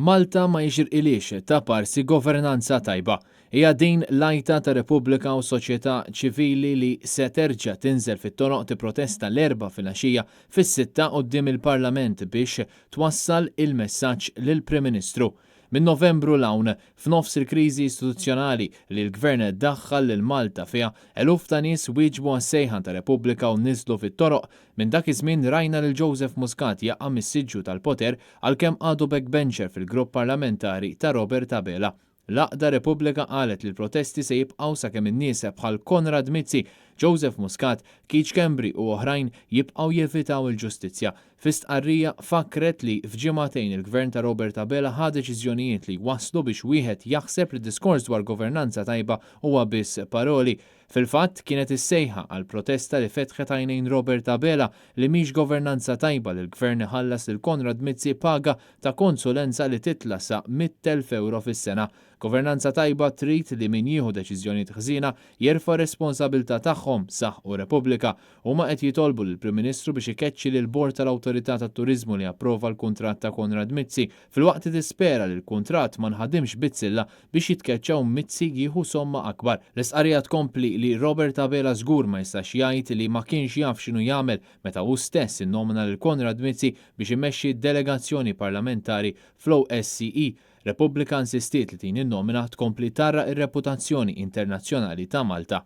Malta ma jixirqilhiex taparsi governanza tajba. Hija din l-għajta ta' Repubblika u soċjetà ċivili li se terġa' tinżel fit-toroq tipprotesta l-Erbgħa filgħaxija fis-sitta quddiem il-Parlament biex twassal il-messaġġ lill-Prim Ministru. Minn Novembru 'l hawn, f'nofs il-kriżi istituzzjonali li l-Gvern daħħal lil Malta fiha, eluf ta' nies wieġbu għas-sejħa ta' Repubblika u niżlu fit-toroq. Minn dak iż-żmien rajna lil Joseph Muscat jaqa' mis-siġġu tal-poter għalkemm għadu backbencher fil-grupp parlamentari ta' Robert Abela. L-għaqda Repubblika qalet li l-protesti se jibqgħu sakemm in-nies bħal Konrad Mizzi, Joseph Muscat, Keith Schembri u oħrajn jibqgħu jevitaw il-ġustizzja. Fi stqarrija fakkret li f'ġimagħtejn il-Gvern ta' Robert Abela ħa deċiżjonijiet li jwasslu biex wieħed jaħseb li d-diskors dwar governanza tajba huwa biss paroli. Fil-fatt, kienet is-sejħa għal protesta li fetħet għajnejn Robert Abela li mhix governanza tajba li l-Gvern iħallas lil Konrad Mizzi paga ta' konsulenza li titla' sa €100,000 fis-sena. Governanza tajba trid li min jieħu deċiżjonijiet ħżiena jerfa' r-responsabilità tagħhom, saħqu Repubblika. Huma qed jitolbu lill-Prim Ministru biex ikeċċi lill-Bord tal-Awtorità tat-Turiżmu li approva l-kuntratt ta' Konrad Mizzi, filwaqt li tispera li l-kuntratt ma nħadimx bizzilla biex jitkeċċa u Mizzi jieħu somma akbar. L-istqarrija tkompli li Robert Abela żgur ma jistax jgħid li ma kienx jaf x'inhu jagħmel meta hu stess innomina lil Konrad Mizzi biex imexxi d-delegazzjoni parlamentari fl-OSCE. Repubblika insistiet li din in-nomina tkompli tgħarraq ir-reputazzjoni internazzjonali ta' Malta.